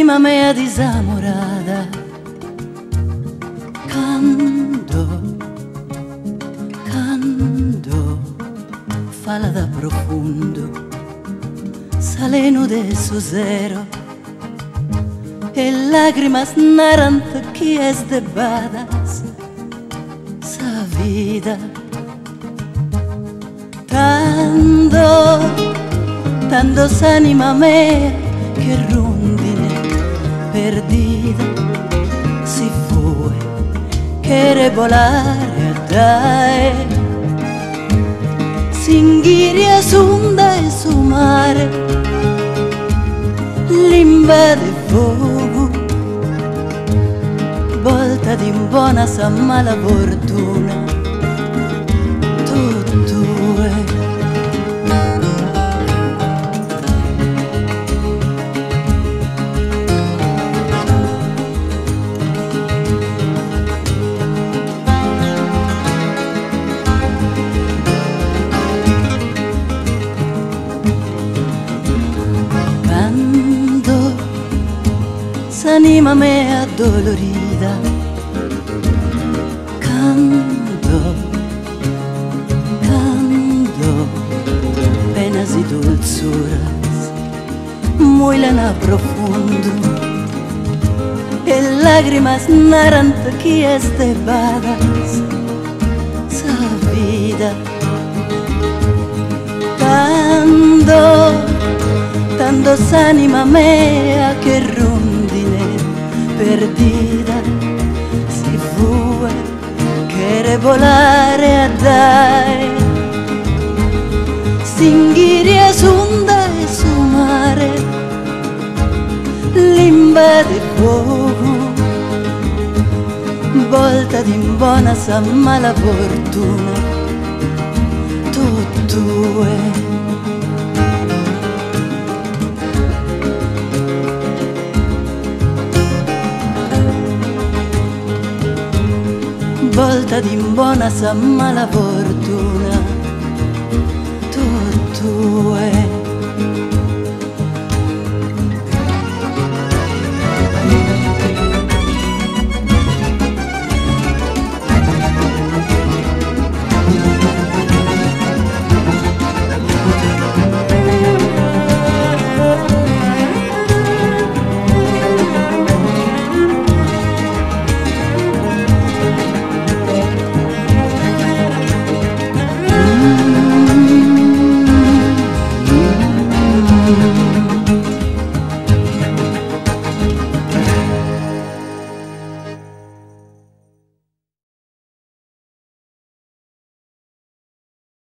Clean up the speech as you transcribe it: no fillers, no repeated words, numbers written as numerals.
S'anima mea disamorada. Cando, cando falat a profundu s'alenu de su sero e lagrimas narant chi est de badas sa vida. Tando, tando s'anima mea che rundine perdida si fue, cheret bolare addae, s'inghiriat s'unda 'e su mare, limba de fogu, boltat in bona sa mala fortuna. Totue. Cando s'anima mea addolorida Cando, cando penas e dulzuras muilan a profundu e lagrimas narant chi est de badas sa vida. Tando, tando s'anima mea che rundine perdida si fue, cheret bolare addae, s'inghiriat s'unda 'e su mare, limba de fogu, boltat in bona sa mala fortuna, totue. Boltat in bona sa mala fortuna, totue.